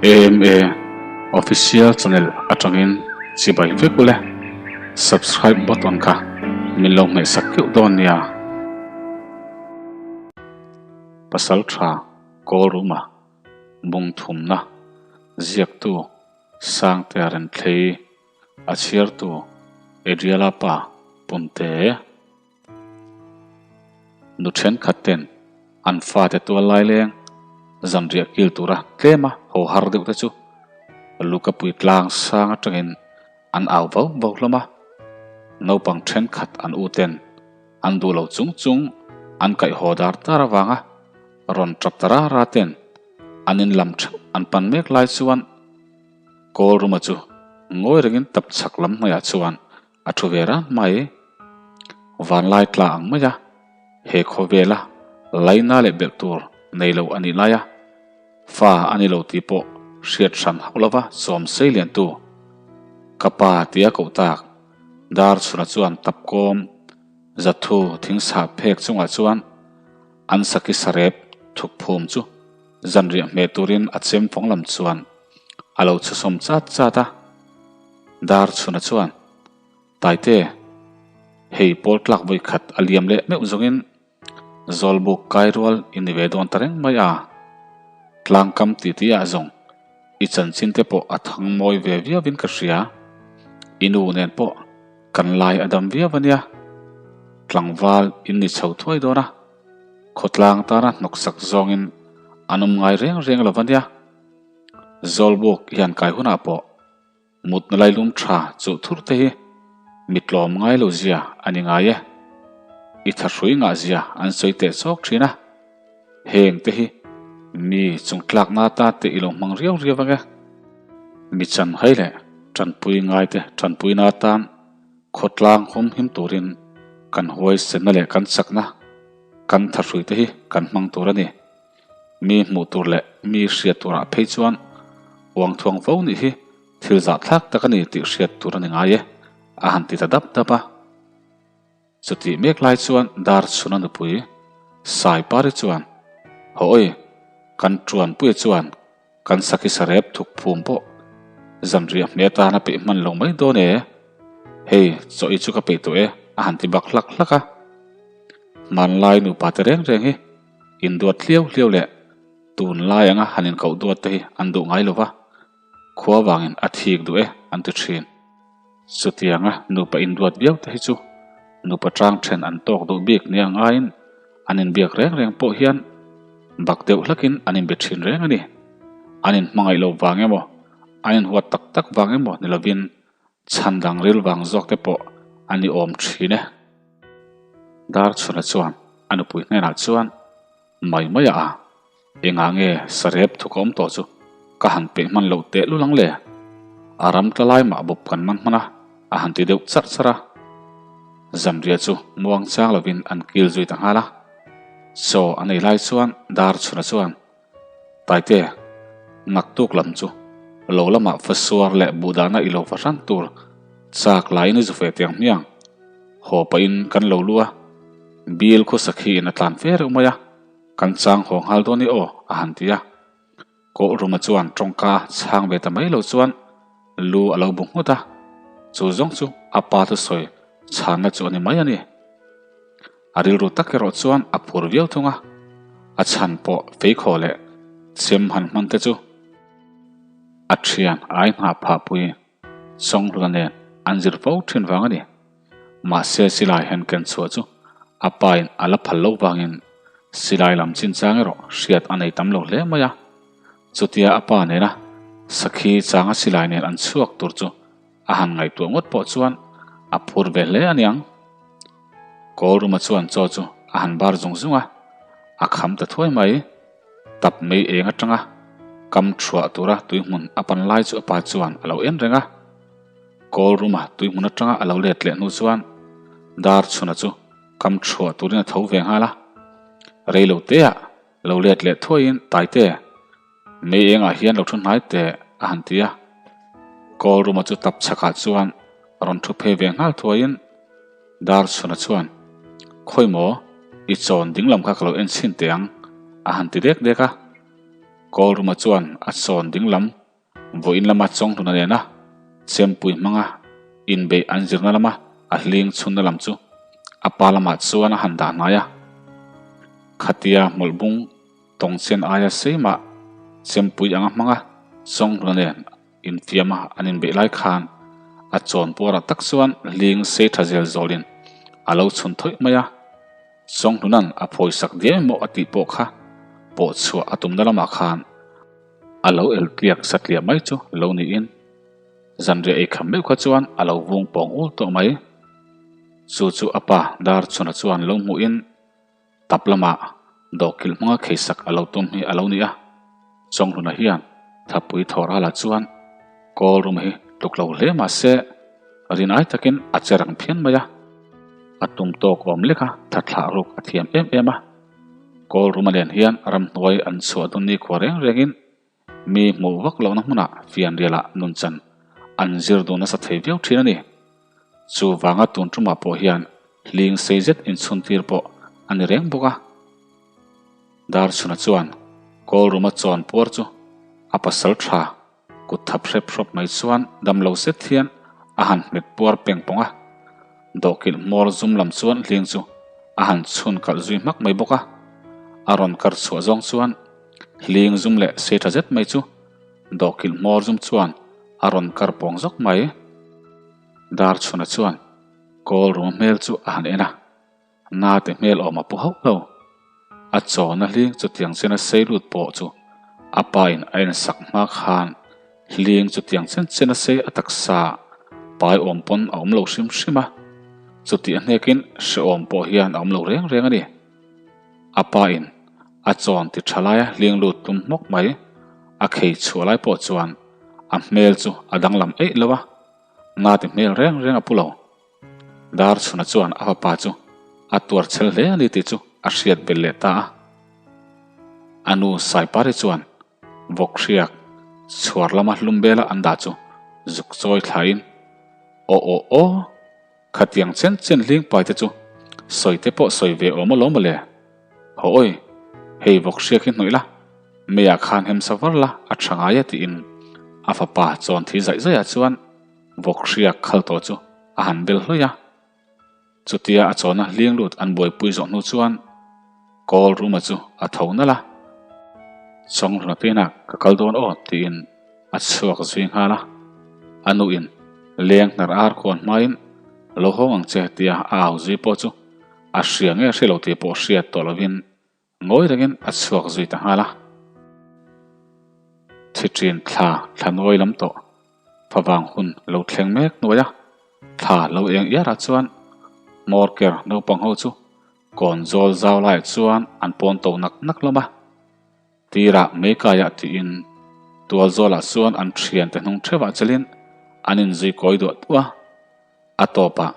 AMA Official Channel atangin chibai vek ule. Subscribe button kha min lo hmehsak keuh dawn nia. Pasal tha kawl ruma bung thumna ziaktu Sangtea Renthlei a chhiartu Adriala pa Punte. Nu thenkhat ten an fate tual lai leng zanriah kil tura tlema ho har deuh te chu Lukapui tlang sang atangin an au vau vau hlawm a. Naupang thenkhat an u ten an duh lo chung chung an kaih haw dar dar avanga rawn tap ta ra ra ten an in lam theuh an pan mek lai chuan Kawl ruma chu ngawi rengin tap chhak lam hnuaiah chuan A thu ve ran mai. Vanlai tla ang mai a, he khawvela laina leh belh tur nei lo a nih lai a, fa a ni lo tih pawh hriat hran hauh lova sawm sei liantu ka pa tia koh tak dar chhuna chuan tapkawm zathu thingsa phek chungah chuan an saki sarep thuk phum chu zanriah hmeh turin a chem fawng lam chuan a lo chhusawm chat chat a. Dar chhuna chuan, Taite, hei pawl tlak vawi khat a liam leh meuh zawngin Zawlbuk kai rual i ni ve dawn ta reng mai a, tlangkam ti ti ah zawng i chanchin te pawh a thang mawi ve viauin ka hria, i nu nen pawh kan lai a dam viau a nia, tlangval in ni chho thuai dawn a, khawtlang tana hnawksak zawngin an awm ngai reng reng lo va nia. Zawlbuk hian kai hunah pawh mutna lailum tha chuh thur te hi mi tlawm ngai lo zia a ni ngai e. I thahrui ngah zia an sawi teh chawk thin a. Heng te hi mi chungtlakna atan te i lo hmang riau riau ang e. Mi chanhai leh tanpui ngai te tanpuina atan khawtlang humhim turin kan huaisenna leh kan chakna kan thahrui te hi kan hmang tur a ni. Mi hmuh tur leh mi hriat turah phei chuan uang thuang fo nih hi thil zahthlak tak a ni tih hriat tur a ni ngai e, a han ti ta dap dap a. Chutih mek lai chuan dar chhuna nupui Saipari chuan, Haw-awi, kan tuanpuia chuan kan sakhi sarep thuk phum pawh zanriah hmeh atan a peih hman lo mai dawn e, hei chaw i chu ka peih tawh e, a han ti bak hlak hlak a. Hmanlai nupa te reng reng hi Induat hliau hliau leh tunlai anga han inkoh duat te hi an duh ngai lo va, khua vangin a thik duh e an ti thin. Chutianga nupa induat viau te hi chu nupa tang then an tawk duh bik nia ngaiin an inbiak reng reng pawh hian bak deuh hlakin an inbe thin reng a ni. An inhmangaih loh vang emaw, an inhuat tak tak vang emaw ni lovin Chhan dang ril vang zawk te pawh a ni awm thin e. Darchhuna chuan a nupui hnenah chuan mai mai a, Engah nge sarep thuk a awm tawh chu ka han peih hman loh teh lul ang le? A ram tla lai mah bawp kan man hman a, a han ti deuh charh charh a. Zanriah chu muang chang lovin an kil zui ta nghal a. Chaw a nei lai chuan Darchhuna chuan Taite, naktuk lam chu lo lamah fasuar leh buhdahna i lo va hran tur chak laiin i zu fe tiang hmiang. Haw pahin kan lo lu a, Bill khu sakhi in a tlan fe reuh mai a, kan chang haw nghal dawn i aw a han ti a. Kawlruma chuan tawngka chhang ve ta mai lo chuan lu a lo bu nghut a, chu zawng chu a pa thusawi chhanna chu a ni mai a ni. A rilru tak erawh chuan a phur viau thung a, a chhan pawh feikhaw leh chem han hman te chu a thian ai nghah phah pui Chawnghluna nen an zir fo thin vang a ni. Mahse silai han ken chhuah chu a pain a la phal loh vangin silai lam chinchang erawh hriat a nei tam lo hle mai a. Chutia a pa nena sakhi changa silai nen an chhuak tur chu A han ngaihtuah ngawt pawh chuan a phur ve hle a niang. Kawlruma chuan chaw chu a han bar zung zung a, a kham ta thuai mai. Tap mei eng atanga kam thuah tura tuihmun a pan lai chu a pa chuan a lo en reng a. Kawlruma tuihmun atanga a lo let leh hnu chuan dar chhuna chu kam thuah turin a tho ve nghal a. Reilo teah lo let leh thuaiin Taite, Mei engah hian lo thu hnai teh a han ti a. Kawl ruma chu tap chhakah chuan rawn thu phei ve nghal thuaiin dar chhuna chuan, Khawi maw, i chawn ding lam kha ka lo en chhin teh ang a han ti dek dek a. Kawlruma chuan a chawn ding lam vawiin lama Chawnghluna nena chempui hmanga inbeih an zirna lama a hling chhunna lam chu a pa lamah chuan a han dah hnai a. Khatia hmawlh bung tawngchen aia sei mah chempui anga hmanga Chawnghluna nen infiama an inbeih lai khan a chawn puarah tak chuan hling sei tha zel zawlin a lo chhun thawih mai a. Chawnghlun'an a phawisak diam emaw a tih pawh kha pawh chhuah a tumna lamah khan a lo eltliak satliah mai chu lo niin zanriah ei kham meuh kha chuan a lo vung pawng ul tawh mai. Chu chu a pa Darchhuna chuan lo hmuhin tap lamah dawhkilh hmanga kheisak a lo tum hi a lo ni a. Chawnghluna hian Thapui Thawrala chuan Kawl rum hi tluk lo hle mah se rin ai takin a che rang phian mai a. A tum tawk awm lek a, tha thlah ruk a thiam em em a. Kawl ruma nen hian ramhnuai an chhuah dun nikhua reng rengin mi hmuh vak lohna hmunah fianrialah nunchan an zir duh nasa thei viau thin a ni. Chuvanga tun tumah pawh hian hling sei zet inchhuntir pawh a ni reng bawk a. Darchhuna chuan kawl ruma chawn puar chu a pasal tha kut thap hrep hrawp mai chuan damlo zet hian a han hmet puar peng pawng a. Dawhkilh hmawr zum lam chuan hling chu a han chhun kalh zui hmak mai bawk a. A rawn kar chhuah zawng chuan hling zum leh sei tha zet mai chu dawhkilh hmawr zum chuan a rawn kar pawng zawk mai. Darchhuna chuan kawl ruma hmel chu a han en a. Nate hmel awm a pu hauh lo. A chawna hling chutiang chen a sei lut pawh chu a pa in a en sak hma khan hling chutiang chen chen a sei a taksa pai awm pawn a awm lo hrim hrim a. Chutih a hnekin hrehawm pawh hian a awm lo reng reng a ni. A pa in a chawn ti tha laia hling lut tum hmawk mai a khei chhuah lai pawh chuan a hmel chu a danglam eih lo a, nate hmel reng reng a pu lo. Darchhuna chuan a fapa chu a tuar chhel hle a ni tih chu a hriat belh leh ta a. A nu Saipari chuan vawkhriak chhuar lama hlum bela an dah chu zuk chawi thlain, Aw aw aw, khatiang chen chen hling pai te chu sawi te pawh sawi ve awm alawm mawle. Haw awi, hei vawkhriak hi hnawih la, meiah khan hemsa var la a tha ngai a tiin a fapa chawn thi zaih zaihah chuan Vawkhriak khal tawh chu a han bel hlawih a. Chutia a chawna hling lut an buaipui zawh hnu chuan Kawl Ruma chu a tho nalh a. Chawnghluna pinah ka kal dawn aw tiin a chhuak zui nghal a. A nuin leng hnar ar khuan hmain lo hawng ang che tia a au zui pawh chu a hria nge hre lo tih pawh hriat tawh lovin Ngawi rengin a chhuak zui ta nghal a. Thi ṭin thla thla nawi lam tawh favang hun lo thleng mek hnuai a, thla lo eng iarah chuan hmawr ker naupang ho chu kawn zawl zau laiah chuan an pawn to nak nak hlawm a. Tirah meikaiah tiin tual zawlah chuan an ṭhiante hnung ṭheuhah chelin an inzui kawi duah duah a. A tawpah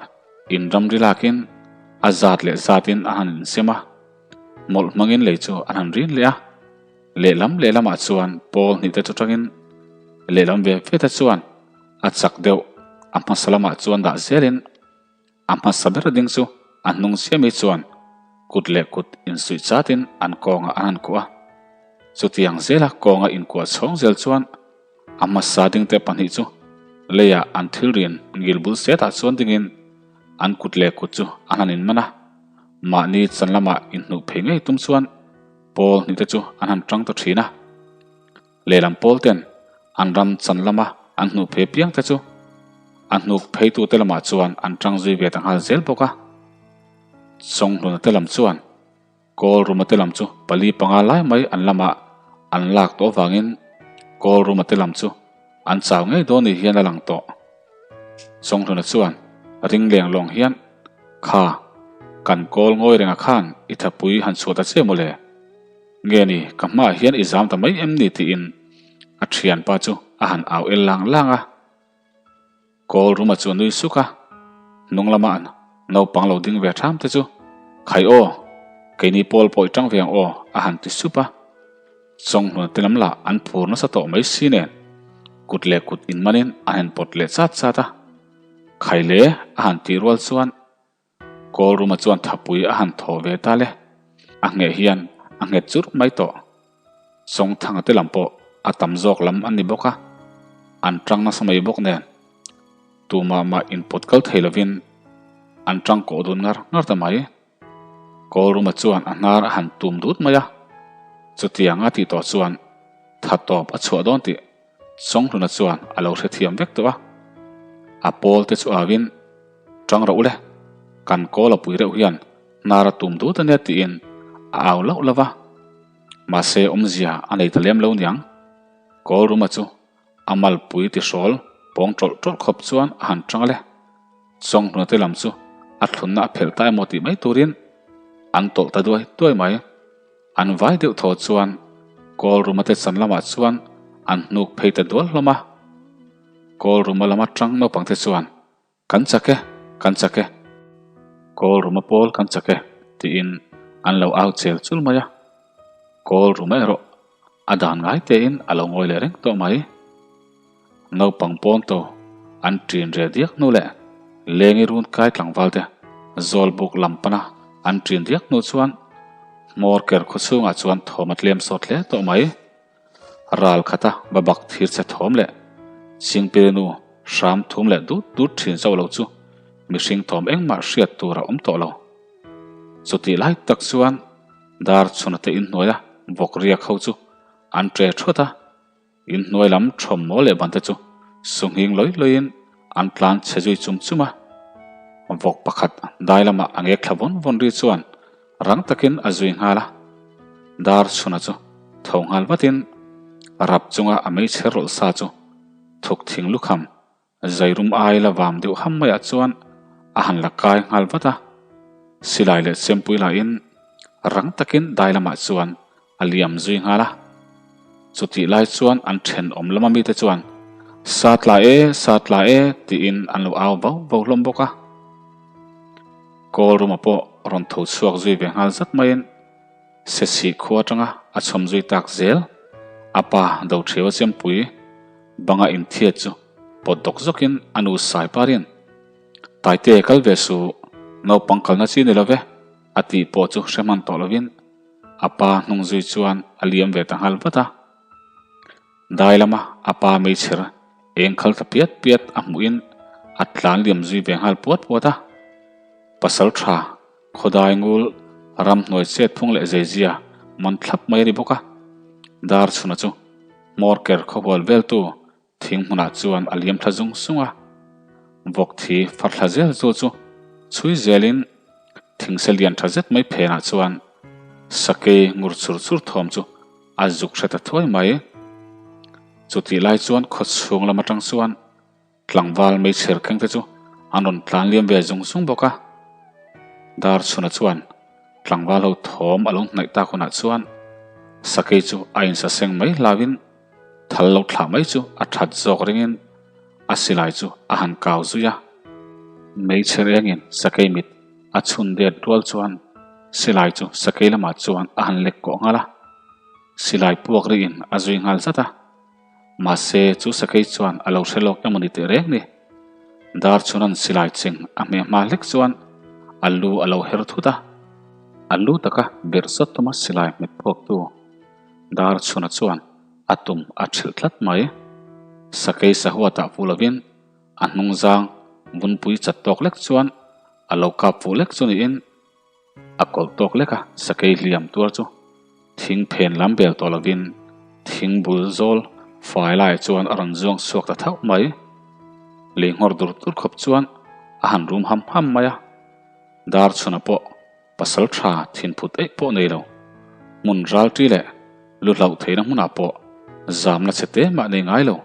in ramri lakin a zat leh zatin a han insem a, mawlh hmangin lei chu an han rin leh a. Lehlam lehlamah chuan pawl hnihte chu tangin lehlam ve ve te chuan a chak deuh a hmasa lamah chuan dah zelin a hmasa ber ding chu a hnung chiah mai chuan kut leh kut insuih chatin an kawngah an han kuah a. Chutiang zela kawnga inkuah chhawng zel chuan A hmasa dingte pahnih chu leiah an thil rian ngil bul setah chuan dingin an kut leh kut chu an han inman a. Mahni chan lamah inhnuh phei ngei tum chuan pawl hnihte chu an han tang ta thin a. Lehlam pawl ten an ram chan lama an hnuh phei piangte chu a hnuk pheitute lamah chuan an tang zui ve ta nghal zel bawk a. Chawnghluna te lam chuan Kawl Ruma te lam chu pali panga lai mai an lamah an lak tawh avangin Kawl Ruma te lam chu an chau ngei dawn ni hian a lang tawh. Chawnghluna chuan ring leng lawng hian, Kha, kan kawl ngawi renga khan i thapui han chhuah ta che mawle. Nge ni, ka hmaah hian i zam ta mai em ni tiin a thianpa chu a han au el lang lang a. Kawl Ruma chu a nui suk a, hnung lama naupang lo ding ve ṭham te chu, Khai aw, keini pawl pawh i ṭang ve ang aw, a han ti sup a. Chawnghnuna te lam lah an phur nasa tawh mai si nen, kut leh kut inmanin an han pawt leh chat chat a. Khai le, a han tih rual chuan Kawl Ruma chuan thapui a han thaw ve ta le, a ngheh hian a nghet churh mai tawh. Chawngthanga te lam pawh a tam zawk lam an ni bawk a, an tang nasa mai bawk nen tumah mah inpawt kal thei lovin an tang kawh dun ngar ngar ta mai. Kawlruma chuan a hnar a han tum dut mai a, chutiang a tih tawh chuan tha tawp a chhuah dawn tih Chawnghluna chuan a lo hrethiam vek tawh a. A pawl te chu auin, Tang rawh u le, kan kawl a pui reuh hian hnar a tum dut a nia tiin a au lauh lauh a. Mahse awmzia a nei ta lem lo niang. Kawlruma chu A malpui tihrawl pawng tawlh tawlh khawp chuan a han tang a le. Chawnghnuna te lam chu a thlunna a phelh ta emaw tih mai turin an tawlh ta duai duai mai. An vai deuh thaw chuan Kawlruma te chan lamah chuan an hnuk phei ta dual hlawm a. Kawlruma lama tang naupang te chuan Kan chak e, kan chak e, Kawlruma pawl kan chak e, tiin an lo au chel chul mai a. Kawlruma erawh a dan ngai tein a lo ngawi leh reng tawh mai. Naupang pawn to an ṭin reh diak hnu leh lengi run kai tlangval te Zawlbuk lam pana an ṭin diak hnu chuan hmawr ker khaw chhungah chuan thawm a tlem sawt hle tawh mai. Ral khata babak thir che thawm leh Chingpirinu hram thum leh dut dut thin zauh lo chu mihring thawm engmah hriat tur a awm tawh lo. Chutih lai tak chuan dar chhuna te inhnuaia vawk riak ho chu an ṭe ṭhuat a, inhnuai lam thawm maw leh ban te chu sunghing lawi lawiin an tlan chhe zui chum chum a. Vawk pakhat dai lamah a ngek thla vawn vawn ri chuan Rang takin a zui nghal a, dar chhuna chu tho nghal vatin rap chunga a meichher rawlh sa chu thuk thing lukham zairum ai la vam deuh ham maiah chuan a han la kai nghal vat a, silai leh chempui lahin rang takin dai lamah chuan a liam zui nghal a. Chutih lai chuan an thenawm lama mite chuan, Sa tla e, sa tla e, tiin an lo au vau vau hlawm bawk a. Kawlruma pawh rawn tho chhuak zui ve nghal zat maiin Sesih khua atanga a chhawm zui tak zel a pa Dothriaua Chempui banga inthiat chu pawt dawk zawkin a nu Saiparin, Taite kal ve suh, naupang kalna chi ni lo ve, a tih pawh chu hre hman tawh lovin a pa hnung zui chuan a liam ve ta nghal vat a. Dai lama a pa meichher eng khal ta piat piat a hmuhin a tlan liam zui ve nghal puat puat a. Pasal tha khawdai ngul ramhnuai chet phung leh zeizia man thlap mai a ni bawk a. Dar chhuna chu hmawr ker khawhual veltu Thing hmunah chuan a liam thla zung zung a, vawk thi far thla zel chu chu chhui zelin thingse lian tha zet mai phenah chuan sakei ngur chur chur thawm chu a zuk hre ta thuai mai. Chutih lai chuan khaw chhung lam atang chuan tlangval meichher kheng te chu an rawn tlan liam ve zung zung bawk a. Dar chhunah chuan tlangval ho thawm a lo hnaih tak hunah chuan sakei chu a insaseng mai hlauin Thal lo thlah mai chu a that zawk ringin a silai chu a han kau zui a. Hmeichhe rengin sakei mit a chhun det rual chuan silai chu sakei lamah chuan a han lek kawh nghal a. Silai puak rihin a zui nghal zat a. Mahse chu sakei chuan a lo hre lawk emaw ni teh reng ni. Dar chhuna'n silai cheng a hmeh hma hlek chuan a lu a lo her thut a. A lu taka berh sawt tuma silai hmet puaktu Dar chhuna chuan a tum a ṭhilh tlat mai. Sakei sahuatah fu lovin a hnungzang vunpui chat tawk lek chuan a lo kap fuh lek chu niin a kawlh tawk lek a, sakei hliam tuar chu thing phen lam bel tawh lovin thing bul zawl fai laiah chuan a rawn zuang chhuak ta thauh mai. Lei nghawr dur dur khawp chuan a han rum ham ham mai a, dar chhuna pawh Pasal tha thinphut eih pawh nei lo, hmun ralṭi leh lu hlauh theihna hmunah pawh zamna chhe te mah nei ngai lo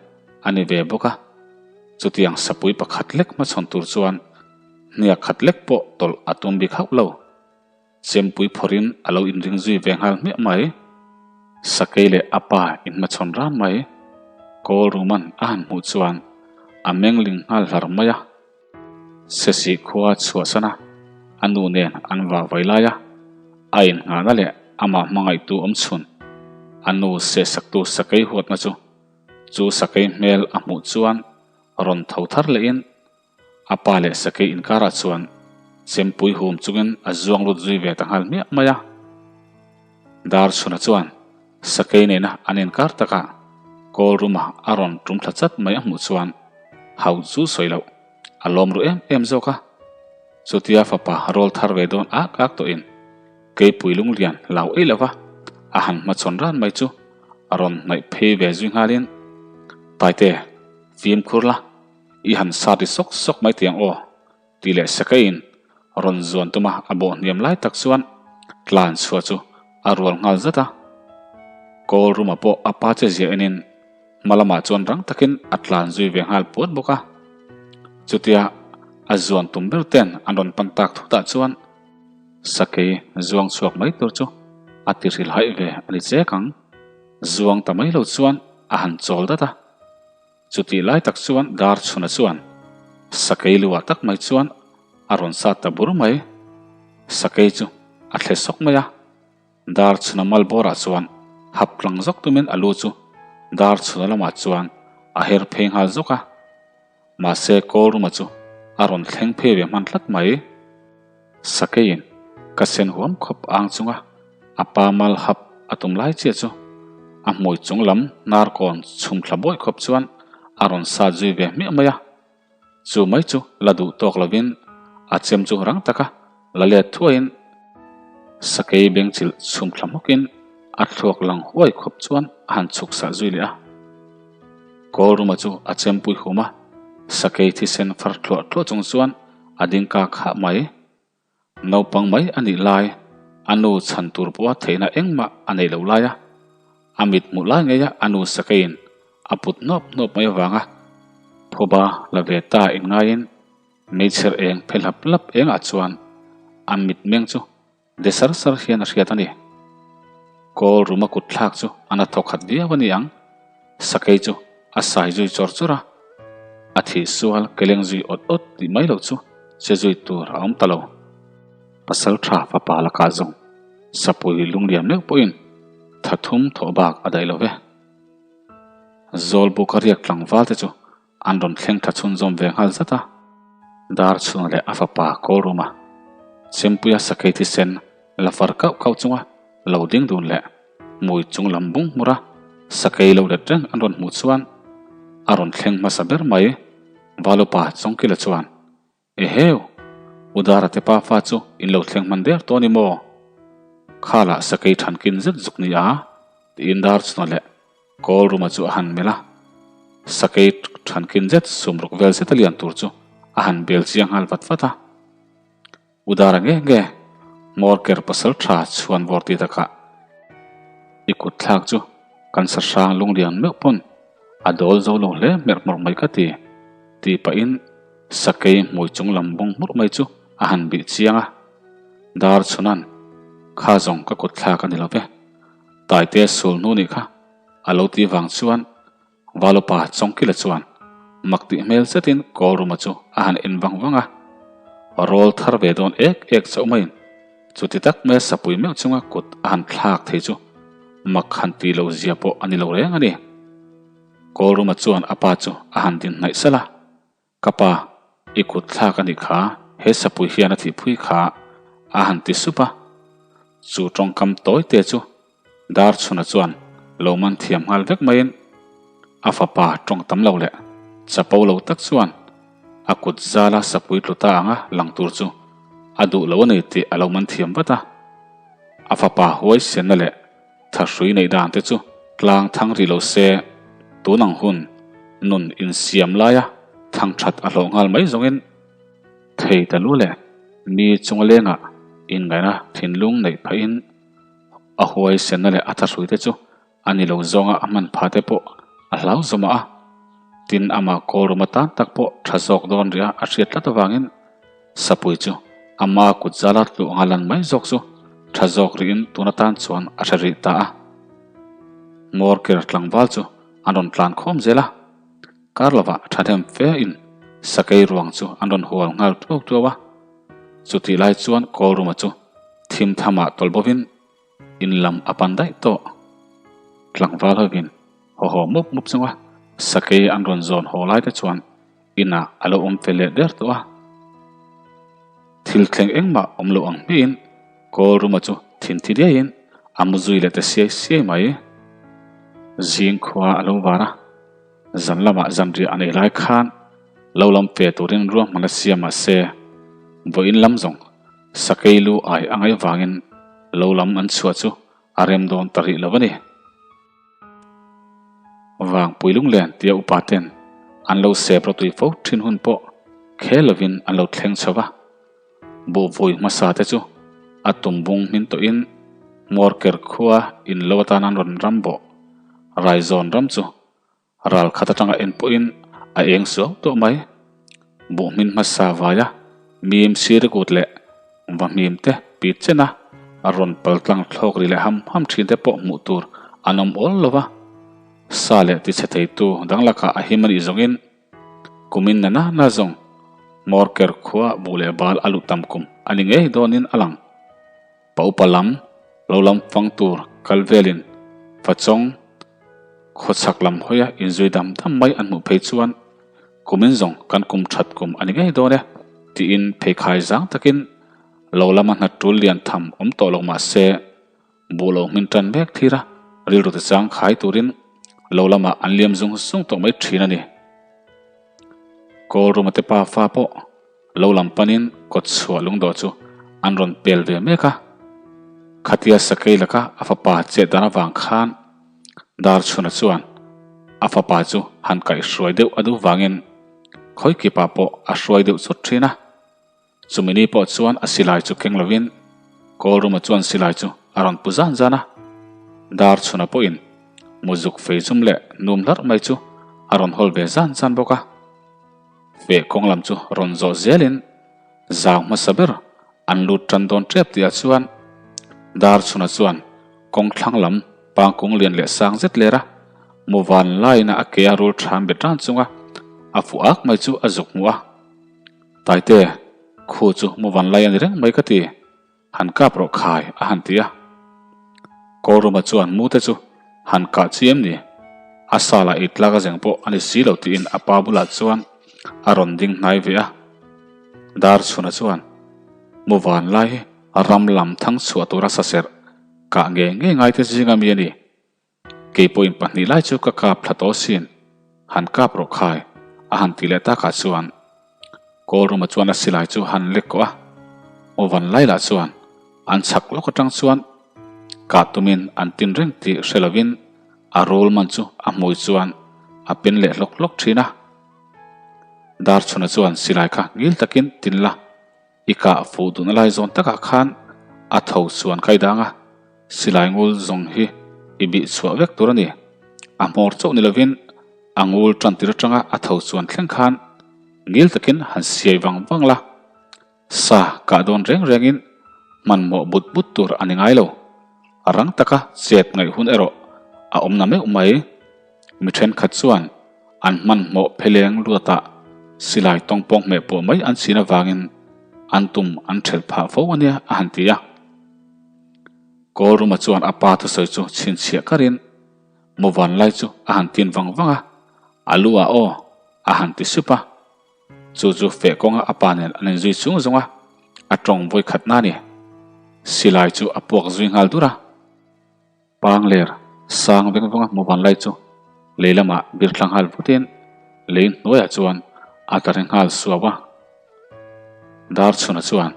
a ni ve bawk a. Chutiang sapui pakhat lek hmachhawn tur chuan hniak khat lek pawh tawlh a tum bik hauh lo. Chempui phawrhin a lo inring zui ve nghal hmiah mai. Sakei leh a pa inhmachhawn ran mai. Kawl Ruman a han hmuh chuan a mengling nghal hlar mai a. Sesi khua chhuahsan a, a nu nen an vah vai lai a, a innghahna leh amah hmangaihtu awm chhun, a nu sehsaktu sakei huatna chu, chu sakei hmel a hmuh chuan rawn tho thar lehin a pa leh sakei inkarah chuan chempui hum chungin a zuang lut zui ve ta nghal hmiah mai a. Dar chhuna chuan. Sakei nena an inkar takah Kawl ruma a rawn tum thla chat mai a hmuh chuan hau chu sawi loh a lawm ru em em zawk a. Chutia fapa rawl thar ve dawn ak ak tawhin Keipui lunglian lau ei lova a han hmachhawn ran mai chu a rawn hnaih phei ve zui nghalin, Taite, fimkhur la, i han sat ri sawk sawk mai tiang aw, tih leh Sakeiin rawn zuan tuma a bawh hniam lai tak chuan tlan chhuah chu a rual nghal zat a. Kawl ruma pawh a pa che zia enin hma lamah chuan rang takin a tlan zui ve nghal puat bawk a. Chutia a zuan tum ber ten an rawn pan tak thutah chuan Sakei zuang chhuak mai tur chu a ti hrilhaih ve a ni chek ang. Zuang ta mai lo chuan a han chawl dat a. Chutih lai tak chuan dar chhuna chuan sakei luah tak mai chuan a rawn sat ta bur mai. Sakei chu a thle sawk mai a, dar chhuna mal bawrah chuan hap tlang zawk tumin a lu chu dar chhuna lamah chuan a her phei nghal zawk a. Mahse Kawlruma chu a rawn thleng phei ve hman tlat mai. Sakeiin ka sen huam khawp ang chunga a pa mal hap a tum lai chiah chu a hmui chung lam hnar kawn chhum thla buai khawp chuan a rawn sat zui ve hmiah mai a. Chu mai chu la duh tawk lovin a chem chu rang taka la let thuaiin sakei bengchilh chhum thla hmawkin a thluak lang huai khawp chuan a han chhuk sah zui leh a. Kawlruma chu a chempui hum a, sakei thisen far thluah thluah chung chuan a ding ka khah mai. Naupang mai a nih lai, a nu chhan tur pawha theihna engmah a neih loh lai a, a mit hmuh lai ngeia a nu sakeiin a put hnawp hnawp mai avanga phuba la ve ta inngaiin meichher eng phe hlap hlap engah chuan a mitmeng chu De sar sar hian a hriat a ni. Kawl ruma kut thlak chu a na thawk khat viau a ni ang. Sakei chu a sai zui chawr chawr a, a thih sual keleng zui awt awt tih mai loh chu che zui tur a awm ta lo. Pasal tha fapa lakah zawng sapui lungliam meuh pawhin tha thum thawh bak a daih lo ve. Zawlbuk a riak tlangval te chu An rawn thleng tha chhunzawm ve nghal zat a, dar chhung leh a fapa Kawlruma Chempuia sakei thisen la far kauh kauh chunga lo ding dun leh hmui chung lam bung hmura sakei lo let reng an rawn hmuh chuan a rawn thleng hmasa ber mai. Valupa Chawngkila chuan Eheu! U Dara te pa fa chu in lo thleng hman der tawh a ni maw? Khalah sakei thankin zet zuk ni a? tiin dar chhuna leh Kawl ruma chu a han melh a. Sakei thankin zet sumruk vel zet a lian tur chu a han bel chiang nghal vat vat a. U Dara nge nge, hmawr ker pasal tha chhuan vawr ti takah i kut thlak chu kan sa hrang lunglian meuh pawn a dawl zo lo hle hmerh hmawrh mai ka ti, tih pahin sakei hmui chung lam bawng hmurh mai chu a han bih chiang a. Dar chhunan, Kha zawng ka kut thlak a ni lo ve, Taitea sul hnu nih kha a lo ti vang chuan Valupa Chawngkila chuan mak tih hmel zetin Kawlruma chu a han en vang vang a, rawl thar ve dawn ek ek chauh maiin chuti tak mai sapui meuh chunga kut a han thlak thei chu mak han tih loh zia pawh a ni lo reng a ni. Kawlruma chuan a pa chu a han din hnaih salh a. Ka pa, i kut thlak a nih kha, he sapui hian a thihphui kha, a han ti sup a. Chu tawngkam tawi te chu Darchhuna chuan lo man thiam nghal vek maiin a fapa tawng tam lo leh chapo lo tak chuan a kut zala sapui tlu ta anga lang tur chu a duh lo a ni tih a lo man thiam vat a. A fapa huaisenna leh Thahrui neih dan te chu tlang thang rih lo se, tun ang hun nun insiam laia thang that a hlawh nghal mai zawngin thei ta lu leh mi chunga lengah inngaihna thinlung neih phahin a huaisenna leh a thahrui te chu a ni lo zawnga a hman pha te pawh a hlau zawmah a, tin amah kawlrum atan tak pawh tha zawk dawn rih a a hriat tlat avangin Sapui chu ama kut zala tluh anga lan mai zawk chu tha zawk rihin tun atan chuan a hre rih ta a. Hmawr ker tlangval chu an rawn tlan khawm zel a, kar lovah thahnem fe in sakei ruang chu an rawn hual nghal tuau tuau a. Chutih lai chuan Kawlruma chu thim thamah tawlh bovin in lam a pan daih tawh. Tlangval hovin haw haw mup mup chunga sakei an rawn zawn haw lai te chuan Inah a lo awm fel leh der tawh a, thil thleng engmah awm lo ang hmihin Kawlruma chu thinthi diaiin a mu zui leh ta siai siai mai. Zing khua a lo var a, zan lamah zanriah a nei lai khan lo lam fe turin ruahman a siam mahse, vawiin lam zawng sakei lu ai a ngaih vangin lo lam an chhuah chu a rem dawn ta rih lo a ni. Vangpui lunglen tia upa ten an lo sep rawtui fo thin hun pawh khel lovin an lo thleng chho va. Buhvui hmasa te chu a tum bung hmin tawhin Hmawrker khua in lo atan an rawn ram bawh. Raizawn ram chu ral khat atanga en pawhin a eng suau tawh mai. Buh hmin hmasa vaia mim sirikut leh va hmim te pit chen a, a rawn pal tlang thlawk ri leh ham ham thin te pawh hmuh tur an awm awl lo va. Sa leh tichhe theitu dang lakah a him a nih zawngin Kumin na na na zawng Hmawrker khua buh leh bal a luh tam kum a ni ngei dawnin a lang. Pa upa lam lo lam fang tur kal velin Fachawng khawchhak lam hawia inzui dam dam mai an hmuh phei chuan kumin zawng kan kum that kum a ni ngei dawn e tiin pheikhai zang takin lo lama hna tul lian tham awm tawh lo mah se Buh lo hmin tan mek thlir a, rilru te chang khai turin lo lamah an liam zung zung tawh mai thin a ni. Kawlruma te pa fa pawh lo lam panin kawt chhuah lungdawh chu an rawn pel ve mek a. Khatia sakei laka a fapa chet dan avang khan Darchhuna chuan a fapa chu han kaihhruai deuh a duh vangin khawikipah pawh a hruai deuh chawt thin a. Chumi ni pawh chuan a silai chu keng lovin Kawlruma chuan silai chu a rawn pu zan zan a. Darchhuna pawhin muzuk fei zum leh num hlarh mai chu a rawn hawl ve zan zan bawk a. Feh kawng lam chu rawn zawh zelin zau hmasa ber an lut tan dawn tep tihah chuan Darchhuna chuan kawng thlang lam pangkung lian leh sang zet ler a, muvan laina a ke a rul ṭham bet ran chunga a fuh ak mai chu a zuk hmuh a. Taite, khu chu mu van lai a ni reng mai ka ti, han kap rawh khai a han ti a. Kawlruma chuan mu te chu han kah chi em ni? A sala ei tlak a zeng pawh a ni si lo tiin a pa bulah chuan a rawn ding hnai ve a. Darchhuna chuan mu van lai hi ram lam thang chhuah tura saserh kah ngei ngei ngai te zinga mi a ni. Kei pawhin pahnih lai chu ka kap thla tawh sin, han kap rawh khai, a han ti leh takah chuan Kawlruma chuan a silai chu han lek kawh a, Awvan lai lah chuan an chhak lawk atang chuan kah tumin an tin reng tih hre lovin a rul man chu a hmui chuan a pin leh hlawk hlawk thin a. Darchhuna chuan silai kha ngil takin tin la. I kah fuh duhna lai zawn takah khan a tho chuan kai dang a, silai ngul zawng hi i bih chhuah vek tur a ni. A hmawr chauh ni lovin a ngul tan tir atanga a tho chuan thleng khan ngil takin han siai vang vang la, sa kah dawn reng rengin hmanhmawh but but tur a ni ngai lo. Rang taka chet ngaih hun erawh a awm na meuh mai. Mi thenkhat chuan an hmanhmawh pheleng luatah silai tawngpawng hmeh pawh mai an chhin avangin an tum an thelh phah fo a nia a han ti a. Kawlruma chuan a pa thusawi chu chhinchhiah karin muvan lai chu a han tin vang vang a, a lu ah aw a han ti sup a. Chu chu feh kawnga a pa nen an inzui chung zawng a, a tawng vawikhatna a ni. Silai chu a puak zui nghal dur a. Pangler sang veng vawnga hmu van lai chu lei lamah bir thla nghal vutin lei hnuaiah chuan a tla ri nghal suau a. Darchhuna chuan,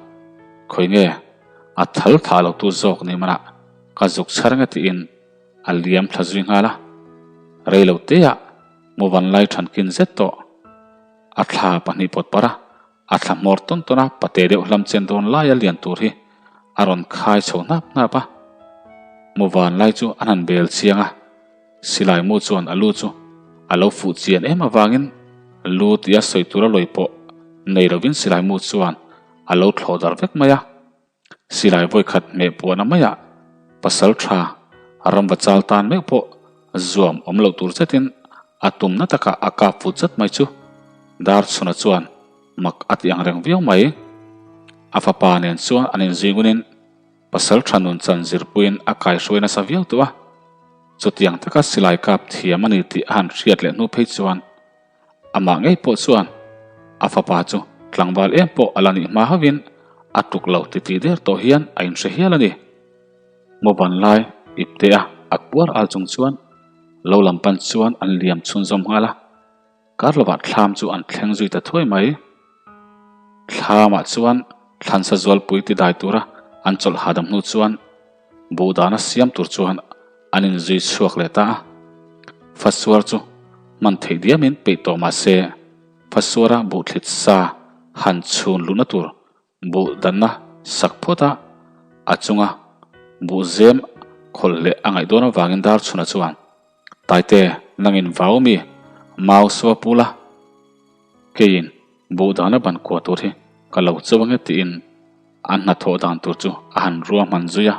Khawi nge a thal thah lo tu zawk ni manah ka zuk chhar nge tiin a liam thla zui nghal a. Rei lo teah hmu van lai thankin zet tawh a thla pahnih pawt parh a. A thla hmawr tawn tawn a, pate deuh hlam chen dawn laia lian tur hi a rawn khai chho hnap hnap a. Mu van lai chu an han bel chiang a, silai mu chuan a lu chu a lo fuh chian em avangin lu tia sawi tura lawi pawh nei lovin silai mu chuan a lo thlawh darh vek mai a. Silai vawikhat hmeh puahna maiah pasal tha ramva chal tan meuh pawh zuam awm loh tur zetin a tumna takah a kap fut zat mai chu Darchhuna chuan mak a ti ang reng viau mai. A fapa nen chuan an inzui ngunin pasal tha nun chan zirpuiin a kaihruai nasa viau tawh a. Chutiang taka silai kap thiam a ni tih a han hriat leh hnu phei chuan Amah ngei pawh chuan a fapa chu tlangval em pawh a la nih hma hauhin a tuk lo titih der tawh hian a inhre hial a ni. Mawvan lai ipte a ak puar al chung chuan. Lo lam pan chuan an liam chhunzawm nghal a, kar lovah thlam chu an thleng zui ta thuai mai. Thlamah chuan thlansa zualpui ti dai tura an chawlh hahdam hnu chuan buh dana siam tur chuan an inzui chhuak leh ta a. Fasuar chu hman theih diamin peih tawh mah se, Fasuara buhthlit sa han chhun luhna tur Buh danna sak phawt a, a chunga buh zem khawlh leh a ngaih dawn avangin Darchhuna chuan, Taite, nangin vau mi, mau sua pu la, keiin buh dana ban kua tur hi ka lo cho ange tiin a hnathawh dan tur chu a han ruahman zui a.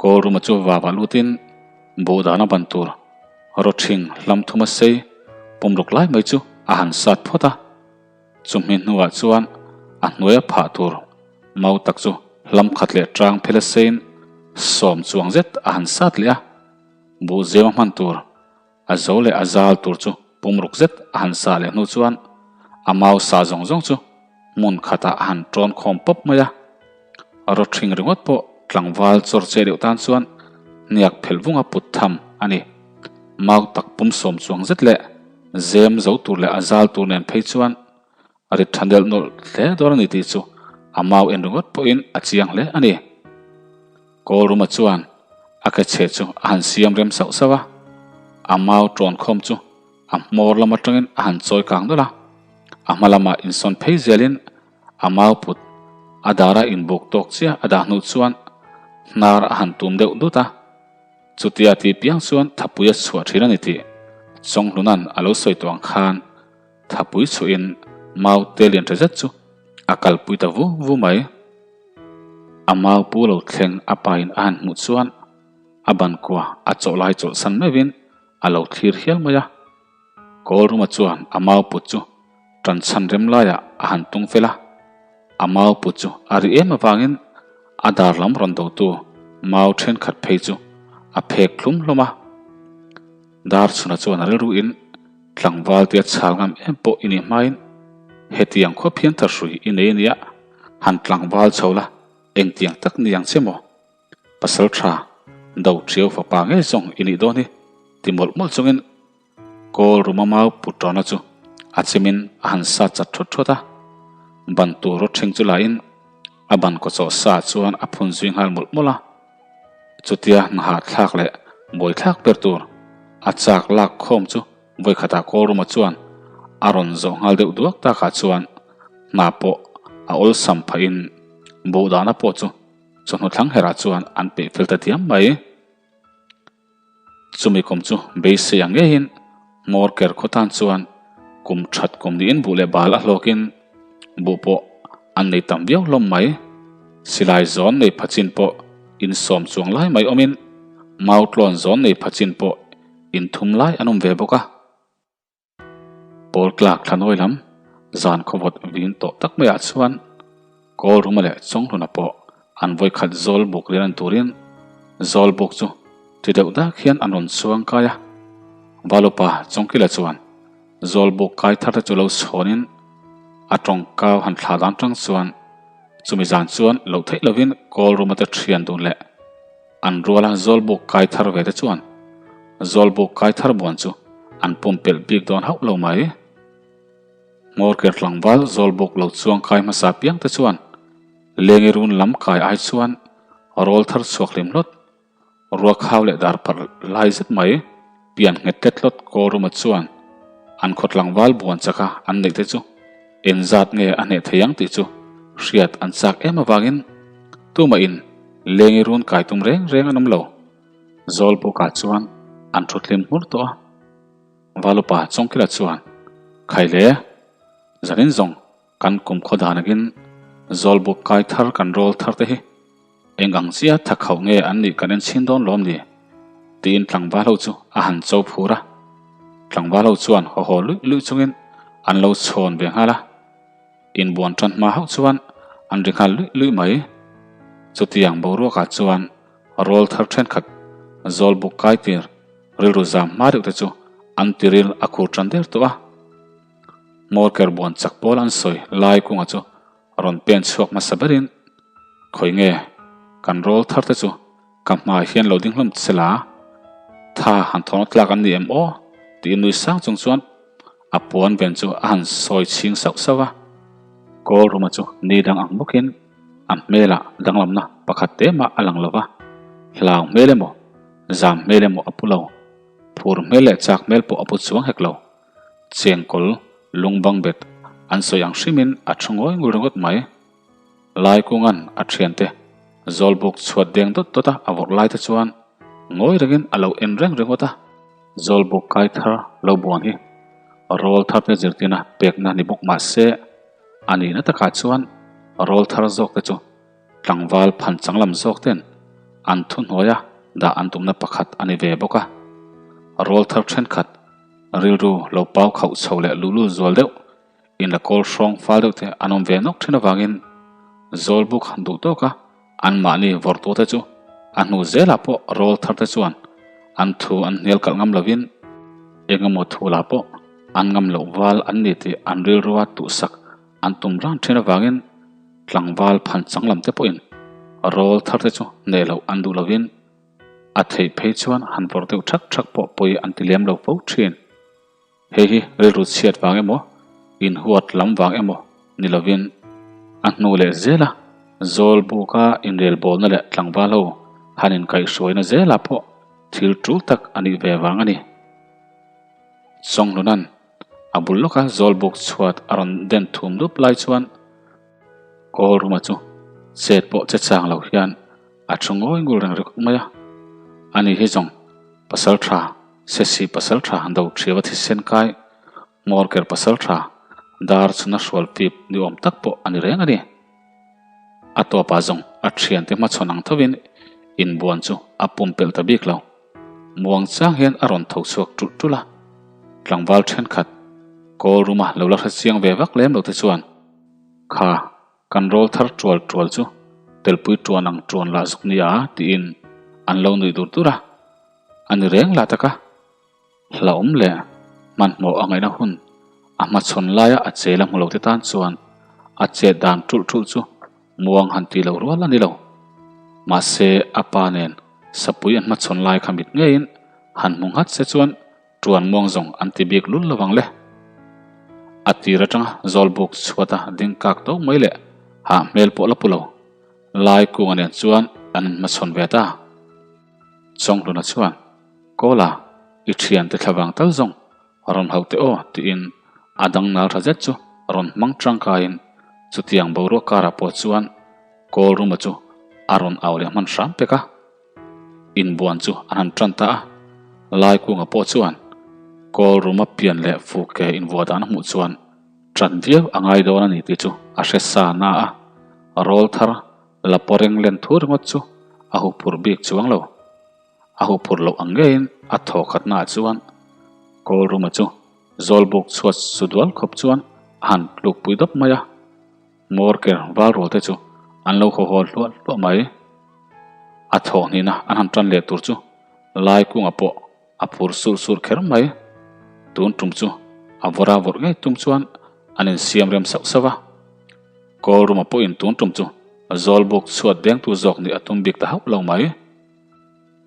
Kawlruma chu vavah lutin buh dana ban tur rawthing hlam thuma sei pumruk lai mai chu a han sat phawt a. Chumi hnuah chuan a hnuaia phah tur mau tak chu hlam khat leh tang phel a sein sawm chuang zet a han sat leh a, buh zema hman tur a zo leh a zal tur chu pumruk zet a han sah leh hnu chuan a mau sah zawng zawng chu hmun khatah a han tawn khawm pawp mai a. Rawthing ringawt pawh tlangval chawr che deuh tan chuan hniak phelh vunga put tham a ni. Mau tak pum sawm chuang zet leh zem zo tur leh a zal tur nen phei chuan a rit tha nelh nawlh hle dawn a ni tih chu a mau en ringawt pawhin a chiang hle a ni. Kawlruma chuan a ke chhe chu a han siam rem sauh sauh a, a mau tawn khawm chu a hmawr lam atangin a han chawi kang nawlh a, a hma lamah insawn phei zelin A mau put a dara inbuk tawk chiah a dah hnu chuan hnar a han tum deuh dut a, chutia ti piang chuan thapui a chhuah thin a ni tih Chawnghluna'n a lo sawi tawh ang khan thapui chhuahin mau te lian tha zet chu a kalpui ta vu vu mai. A mau pu lo thleng a pain a han hmuh chuan a ban kua a chawh lai chawlhsan meuhin a lo thlir hial mai a. Kawlruma chuan a mau put chu ṭan chhan rem laiah a han tung fel a, a mau put chu a ri em avangin a dar lam rawn dotu mau ṭhenkhat phei chu a phek thlum hlawm a. Dar chhuna chuan a rilruin tlangval tia chhal ngam em pawh i nih hmain hetiang khuap hian thahrui i nei ania, han tlangval chho la engtiang tak ni ang che maw? Pasal tha, do ṭhiau fapa ngei zawng i nih dawn hi, ti mawlh mawlh chungin Kawl ruma mau put ṭawna chu a chimin a han sat chat ṭhawt ṭhawt a. Ban tur rawt ṭhing chu lahin a ban kawchawh sa chuan a phun zui nghal mawlh mawlh a. Chutia hnahahthlak leh buaithlak ber tur a chak lak khawm chu vawikhatah Kawl ruma chuan a rawn zawh nghal deuh duak takah chuan hna pawh a awlsam phahin buhdana pawh chu Chawhnu thlang herah chuan an peih fel ta diam mai. Chumi kum chu beisei ang ngeiin hmawr ker khaw tan chuan kum that kum niin buh leh bal a hlawkin buh pawh an nei tam viau hlawm mai. Silai zawn nei pha chin pawh insawm chuang lai mai awmin mautlawn zawn nei pha chin pawh inthum lai an awm ve bawk a. Pawl tlak thlanawi lam zan khawvawt vin tawh tak maiah chuan Kawlruma leh Chawnghluna pawh an vawikhat zawl buk rian an turin zawl buk chu ti deuh dak hian an rawn chuang kai a. Valupa Chawngkila chuan zawl buk kai thar te chu lo chhawnin a tawngkau han thlah dan tang chuan chumi zan chuan loh theih lovin Kawlruma te thian dun leh An ruala Zawlbuk kai thar ve te chuan Zawlbuk kai thar buan chu an pumpelh bik dawn hauh lo mai. Hmawrker tlangval Zawlbuk lo chuang kai hmasa piang te chuan Lengi run lam kai ai chuan rawl thar chhuak hlim hlawt, ruakhau leh darpar lai zet mai pian nghet tlet hlawt Kawlruma chuan an khaw tlangval buan chaka an neih te chu engzat nge a hneh thei ang tih chu hriat an chak em avangin tumahin Lengi run kai tum reng reng an awm lo. Zawlbukah chuan an thu tlim hmur tawh a. Valupa Chawngkila chuan, Khai le, zanin zawng kan kum khaw dan angin Zawlbuk kai thar kan rawl thar te hi eng ang chiah tha khauh nge an nih kan en chhin dawn lawm ni? tiin tlangval ho chu a han cho phur a. Tlangval ho chuan haw haw luih luih chungin an lo chhawn ve nghal a. Inbuan tan hma hauh chuan an ri nghal luih luih mai. Chutiang boruakah chuan rawl thar thenkhat zawlbuk kai tir rilru zam hma deuh te chu an tiril a khur tan der tawh a. Hmawlker buan chak pawl an sawi lai kunga chu rawn pen chhuak hmasa berin, Khawi nge kan rawl thar te chu ka hmai hian lo ding hlawm che la? Tha han thawhna tlak an ni em aw? Tiin nui sang chung chuan a puan ven chu a han sawi chhing sauh sauh a. Kawlruma chu ni dang ang bawkin a hmelah danglamna pakhat te mah a lang lo va, hlau hmel emaw, zam hmel emaw a pu lo. Phur hmel leh chak hmel pawh a pu chuang hek lo. Chengkawl lungbang bet an sawi ang hrimin a thu ngawi ngul ringawt mai. Laikunga'n a thiante Zawlbuk chhuat deng dawt dawt a a vawrh lai te chuan ngawi rengin a lo en reng ringawt a. Zawlbuk kai thar lo buan hi rawl thar te zirtirna pekna ni bawk mah se a nihna takah chuan rawl thar zawk te chu tlangval phan chang lam zawk ten an thuhnuaia dah an tumna pakhat a ni ve bawk a. Rawl thar thenkhat rilru lo pau khauh chho leh luhlul zual deuh In la kawl hrawng fal deuh te an awm ve nawk thin avangin Zawlbuk han duh tawk a, anmahni vawrtu te chu a hnu zelah pawh rawl thar te chuan an thu an hnial kalh ngam lovin engemaw thu lah pawh an ngam loh val an ni tih an rilrua tuhsak an tum ran thin avangin tlangval phan chang lam te pawhin rawl thar te chu hneh loh an duh lovin a theih phei chuan han vawrh deuh thak thak pawh pawi an ti lem lo fo thin. Hei hi rilru chhiat vang emaw, inhuat lam vang emaw ni lovin a hnu leh zela zawl buka inrelbawlna leh tlangval ho han inkaihhruaina zelah pawh thil tul tak a nih ve vang a ni. Chawnglunan a bul lawka zawl buk chhuat a rawn den thum dup lai chuan Kawl ruma chu chet pawh che chang lo hian a thu ngawi ngul reng ringawt mai a. Ani hi zawng pasal tha Sesi pasal tha do thiau a thisen kai, Hmawrker pasal tha dar chhuna hrual pip ni awm tak pawh a ni reng a ni. A tawpah zawng a thiante hmachhawn ang thovin inbuan chu a pumpelh ta bik lo. Muang chang hian a rawn tho chhuak ṭulh ṭulh a, tlangval ṭhenkhat kawl ruma lo la hre chiang ve vak lem lo te chuan, Kha, kan rawl thar ṭual ṭual chu telpui ṭuan ang ṭuan lah zuk nia tiin an lo nuih dur dur a. A ni reng lah taka hlauhawm leh hmanhmawh a ngaihna hun a hmachhawn laia a chel a hmu lo te tan chuan a chet dan ṭulh ṭulh chu muang han ti lo rual a ni lo. Mahse a pa nen sapui an hmachhawn lai kha mit ngeiin han hmu nghat se chuan ṭuan muang zawng an ti bik lul lovang le. A tir aṭanga zawlbuk chhuata ding kak to mai leh hah hmel pawh la pu lo. Lai kunga nen chuan an inhmachhawn ve ta. Chawnghluna chuan, Kawla, i thiante thlavang tal zawng rawn hauh teh aw, tiin a dang nal tha zet chu rawn hmang tangkaiin chutiang boruak karah pawh chuan Kawlruma chu a rawn au leh hman hram pek a. Inbuan chu an han tan ta a, Laikunga pawh chuan Kawlruma pian leh fuke invuah dan a hmuh chuan tan viau a ngai dawn a ni tih chu a hre sa na a, rawl thar La pawreng len thu ringawt chu a huphurh bik chuang lo. A huphurh loh ang ngeiin a thaw khatnaah chuan Kawlruma chu Zawlbuk chhuat su dual khawp chuan a han tlukpui dawp mai a. Hmawrker valrual te chu an lo haw haw hluah hluah mai. A thawh hnihna an han tan leh tur chu Laikunga pawh a phur surh surh kher mai. Tun tum chu a vawra vawrh ngei tum chuan an insiam rem sauh sauh a. Kawlruma pawhin tun tum chu Zawlbuk chhuat dengtu zawk nih a tum bik ta hauh lo mai.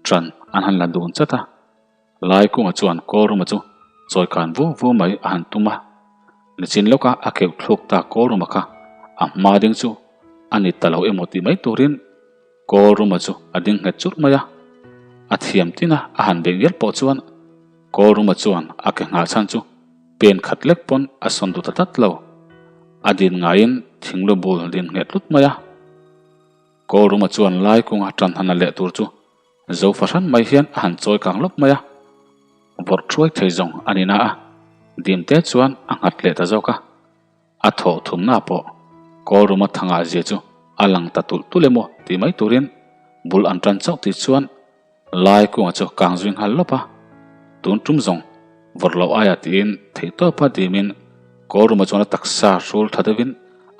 Ṭan an han la dun chat a, Laikunga chuan Kawlruma chu chawikan vu vu mai a han tum a. Nichin lawka a keuh thluk ta Kawlruma kha a hma ding chu a ni ta lo emaw tih mai turin Kawlruma chu a ding nghet churh mai a. A thiam tina a han beih ngial pawh chuan Kawlruma chuan a ke nghah chhan chu Pen khat lek pawn a sawn duh ta tlat lo. A din ngaiin thinglu bul din nghet tlut mai a. Kawlruma chuan lai kunga tan han la leh tur chu zo fahran mai hian a han chawi kang lawp mai a. Vawrh thuai thei zawng a ni na a, dimte chuan a nghat leh ta zawk a. A thawh thumna pawh Kawlruma thangah zia chu a lang ta tulh tulh emaw tih mai turin bul an tan chauh tih chuan Lai kunga chu kang zui nghal lawp a, tun tum zawng vawrh loh aia tiin theihtawpa dimin Kawlruma chuan a taksa hrul tha deuhin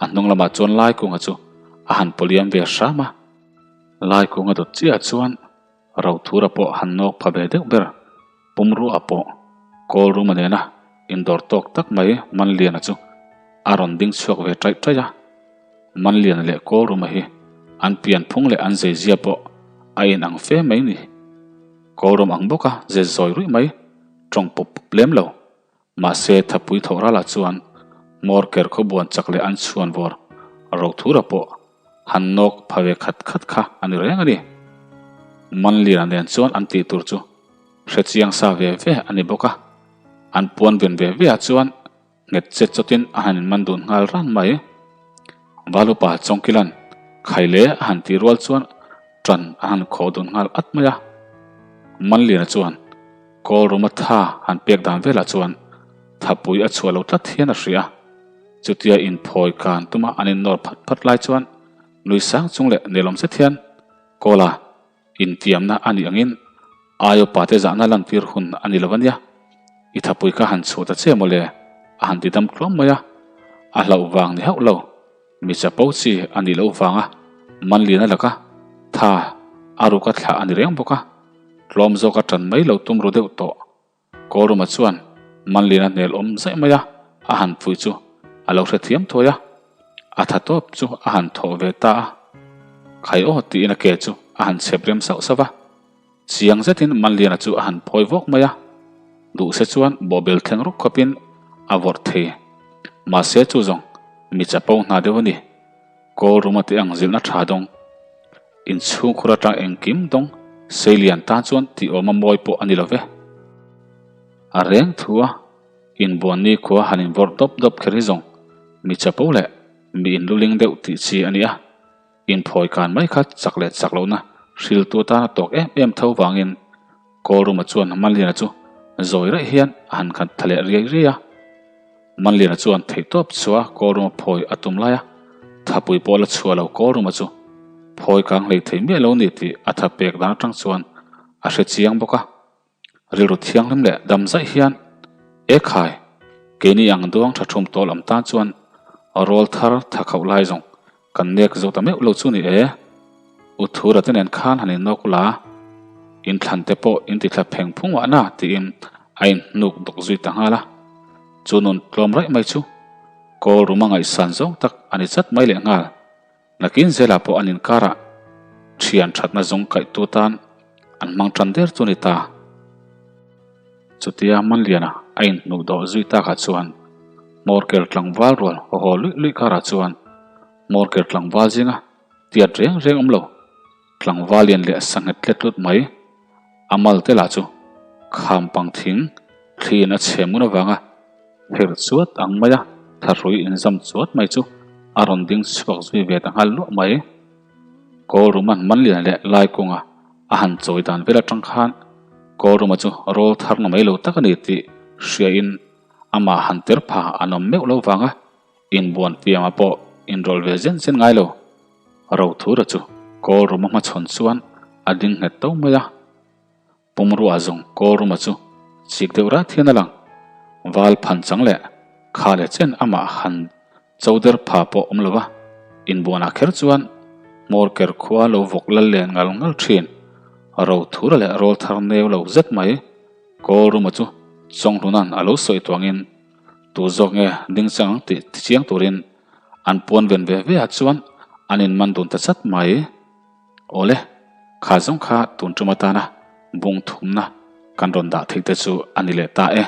a hnung lamah chuan Lai kunga chu a han pawliam ve hram a. Lai kunga dawt chiah chuan Rothura pawh han nawk pha ve deuh ber, pumruah pawh Kawlruma nena indawr tawk tak mai Manliana chu a rawn ding chhuak ve ṭaih ṭaih a. Manliana leh Kawlruma hi an pianphung leh an zeizia pawh a inang fe mai ni. Kawlrawm ang bawka ze zawi ruih mai, tawng pup pup lem lo. Mahse, thapui thawh ralah chuan hmawr ker khaw buan chak leh an chhuan vawr rothura pawh han nawk pha ve khat khat kha a ni reng a ni. Manliana nen chuan an tih tur chu hre chiang sa ve ve a ni bawk a, an puan ven ve ve ah chuan Nghet chet chawtin a han inman dun nghal ran mai. Valupa Chawngkilan khai le a han tih rual chuan ṭan a han khawh dun nghal at mai a. Manliana chuan Kawlruma tha han pek dan velah chuan thapui a chhuah lo tlat hian a hria. Chutia inphawi kan tuma an innawr phat phat lai chuan nui sang chung leh nelawm zet hian Kawla Intiamna a nih angin Aio pate zahna lantir hun a ni lo a nia. I thapui kha han chhuah ta che mawle, a han ti dam tluang mai a. A hlauh vang ni hauh lo, mi chapo chi a nih loh vanga Manliana laka tha a ruka thlah a ni reng bawk a. Tlawm zawka tan mai lo tum ru deuh tawh. Kawlruma chuan Manliana hnel awm zaih mai a, a han phui chu a lo hrethiam thuai a, a tha tawp chu a han thawh ve ta a. Khai aw tiin a ke chu a han chhep rem sauh sauh a, chiang zetin Manliana chu a han phawi vawk mai a, duhse chuan bawhbel thleng ruk khawpin a vawrh thei. Mahse chu zawng mi chapo hna deuh a ni. Kawlruma te ang zilhna tha dawng, inchhungkhur atang engkim dawng Seilian tan chuan tih awma mawi pawh a ni lo ve. A reng thu a, inbuan nikhua han invawrh dawp dawp kher hi zawng mi chapo leh mi inluling deuh tih chi a ni a, inphawi kan mai kha chak leh chak lohna hriltu atana tawk em em tho vangin Kawlruma chuan Manliana chu zawi raih hian a han khat tha leh riai riai a. Manliana chuan theihtawp chhuah a Kawlruma phawi a tum lai a, thapui pawh la chhuah lo Kawlruma chu phawi kang hlei thei miah lo ni tih a tha pek dan atang chuan a hre chiang bawk a. Rilru thianghlim leh dam zaih hian, E khai, keini ang duang tha thum tawl awm tan chuan rawl thar tha khauh lai zawng Kan nek zo ta meuh lo chu ni e. U Thura te nen khan han innawk ula, inthlan te pawh in ti thla pheng phung mah na tiin a inhnuk dawk zui ta nghal a. Chu nun tlawm raih mai chu Kawl ruma ngaihsan zawng tak a ni chat mai leh nghal. Nakin zelah pawh an inkarah thian thatna zawng kaihtu tan an hmang tan der chu ni ta. Chutia Manliana a inhnuh dawh zui takah chuan Hmawrker tlangval rual haw haw luih luih karah chuan Hmawrker tlangval zinga tiat reng reng awm lo, tlangval lian leh sanghet tlet tlut mai a mal te lah chu kham pang thing thliin a chhe mun avanga herh chuat ang maia thahrui inzam chuat mai chu a rawn ding chhuak zui ve ta nghal luah mai. Kawlruman Manliana leh Laikunga a han chawi dan vel atang khan Kawlruma chu rawl thar na mai lo tak a ni tih hriain amah han ter pha an awm meuh lo vanga inbuan piangah pawh inrawlh ve zen zen ngai lo. Rothura chu Kawlruma hmachhawn chuan a ding nghet to mai a. Pumruah zawng Kawlruma chu chik deuh rat hian a lang. Val phan chang leh kha leh chen amah han cho der pha pawh awm lo va, inbuanah kher chuan hmawr ker khua lo vawk lal len ngal ngal thin. Rothura leh rawl thar neu lo zet mai Kawlruma chu Chawnghluna'n a lo sawi tuangin tu zawk nge ding chang ang tih tichiang turin an puan ven ve ve ah chuan an inman dun ta chat mai. Awle, kha zawng kha tun tum atana bung thumna kan rawn dah theih te chu a ni leh ta e.